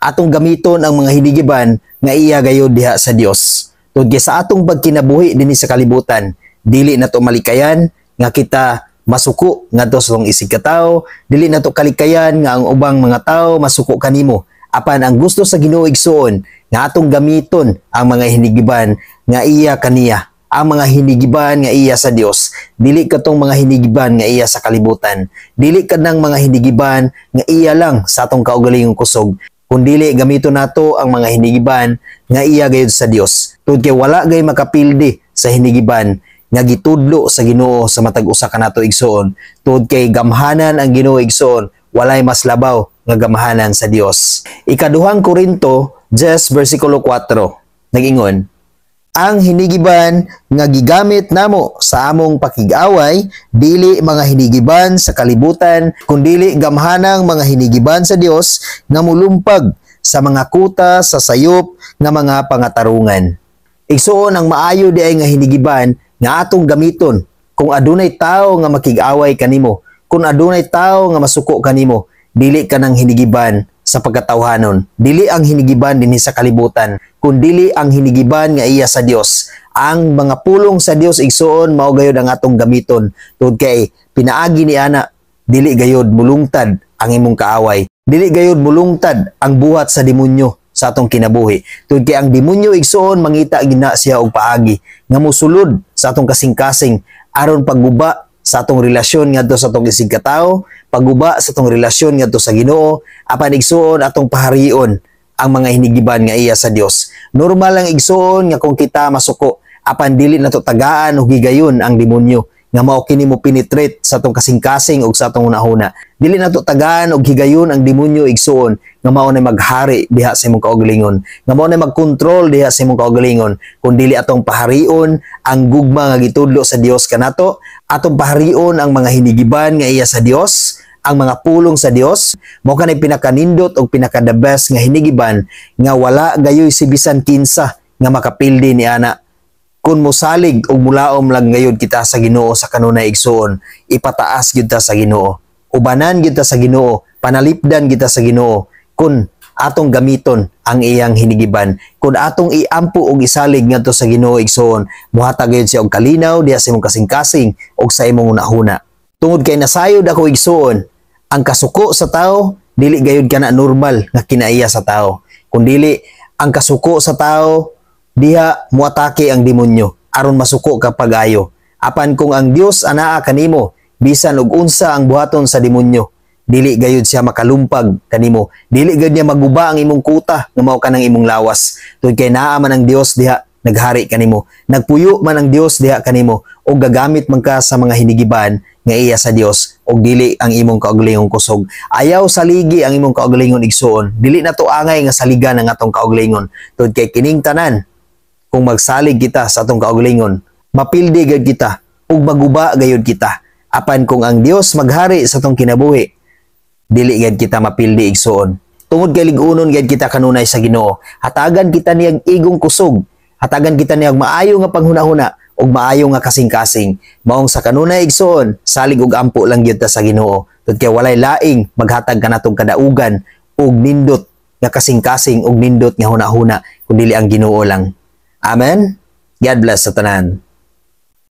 Atong gamiton ang mga hinigiban nga iya gayud diha sa Dios. Tungod kay sa atong pagkinabuhi dinhi sa kalibutan, dili nato malikayan nga kita masuko ngadto sa atong isig katawo, dili nato kalikayan nga ang ubang mga tawo masuko kanimo. Apan ang gusto sa Ginoo, igsuon, nga atong gamiton ang mga hinigiban nga iya kaniya, ang mga hinigiban nga iya sa Dios, dili katong mga hinigiban nga iya sa kalibutan, dili kanang mga hinigiban nga iya lang sa atong kaugalingong kusog, kundili gamiton nato ang mga hinigiban nga iya gayud sa Dios. Tungod kay wala gay makapildi sa hinigiban nga gitudlo sa Ginoo sa matag usa kanato, igsuon. Tungod kay gamhanan ang Ginoo, igsuon, walay mas labaw nga gamhanan sa Dios. Ikaduhang Korinto 10 versikulo 4 nagingon, "Ang hinigiban nga gigamit namo sa among pakig-away dili mga hinigiban sa kalibutan, kundili gamhanang mga hinigiban sa Dios nga mulumpag sa mga kuta sa sayop nga mga pangatarungan." Igsuon, ang maayo diay nga hinigiban nga atong gamiton kung adunay tawo nga makig-away kanimo, kung adunay tawo nga masuko kanimo, dili kanang hinigiban sa pagkatawhanon, dili ang hinigiban dinhi sa kalibutan, kundili ang hinigiban nga iya sa Dios. Ang mga pulong sa Dios, igsuon, mao gayud ang atong gamiton. Tungod kay pinaagi ni ana, dili gayud mulungtad ang imong kaaway. Dili gayud mulungtad ang buhat sa demonyo sa atong kinabuhi. Tungod kay ang demonyo, igsuon, mangita gina siya og paagi nga mosulod sa atong kasing-kasing aron pagguba sa atong relasyon ngadto sa atong isig katawo, pagguba sa atong relasyon ngadto sa Ginoo. Apan igsuon, atong paharion ang mga hinigiban nga iya sa Dios. Normal lang, igsuon, nga kung kita masuko, apan dili nato tagaan og higayon ang demonyo nga mao kini mo penetrate sa atong kasing-kasing ug sa atong hunahuna. Dili nato tagaan og higayon ang demonyo, igsuon, nga mao na maghari diha sa imong kaugalingon, nga mao na magkontrol diha sa imong kaugalingon, kun dili atong paharion ang gugma nga gitudlo sa Dios kanato, atong paharion ang mga hinigiban nga iya sa Dios, ang mga pulong sa Dios. Mao kanay pinakanindot og pinaka the best nga hinigiban nga wala gayoy si bisan kinsa nga makapildi ni ana kung mosalig og mulaom lang gayud kita sa Ginoo sa kanunay, igsuon. Ipataas gyud ta sa Ginoo, ubanan gyud ta sa Ginoo, panalipdan kita sa Ginoo kung atong gamiton ang iyang hinigiban. Kung atong iampo og isalig ngadto sa Ginoo, igsuon, muhatag gayud siya og kalinaw diha sa imong kasing-kasing og sa imong hunahuna. Tungod kay nasayod ako, igsuon, ang kasuko sa tao dili gayud kana normal nga kinaiya sa tao, kundili ang kasuko sa tao diha muatake ang demonyo aron masuko ka pag-ayo. Apan kung ang Dios anaa kanimo, bisan og unsa ang buhaton sa demonyo, dili gayud siya makalumpag kanimo, dili gayud niya maguba ang imong kuta nga mao kanang imong lawas, tungod kay naa man ang Dios diha naghari kanimo, nagpuyo man ang Dios diha kanimo, ug gagamit man ka sa mga hinigiban nga iya sa Dios ug dili ang imong kaugalingong kusog. Ayaw saligi ang imong kaugalingon, igsuon. Dili na to angay nga saligan ang atong kaugalingon, tungod kay kining tanan, kung magsalig kita sa atong kaugalingon, mapildi gayud kita ug maguba gayud kita. Apan kung ang Dios maghari sa atong kinabuhi, dili gayud kita mapildi, igsuon. Tungod kay lig-unon gayud kita kanunay sa Ginoo. Hatagan kita niyang igong kusog. Hatagan kita niyang maayo nga panghunahuna ug maayo nga kasing-kasing. Maong sa kanunay, igsuon, salig ug ampo lang gyud ta sa Ginoo. Tungod kay walay laing maghatag kanatong kadaugan ug nindot nga kasing-kasing ug nindot nga hunahuna kundili ang Ginoo lang. Amen. God bless sa tanan.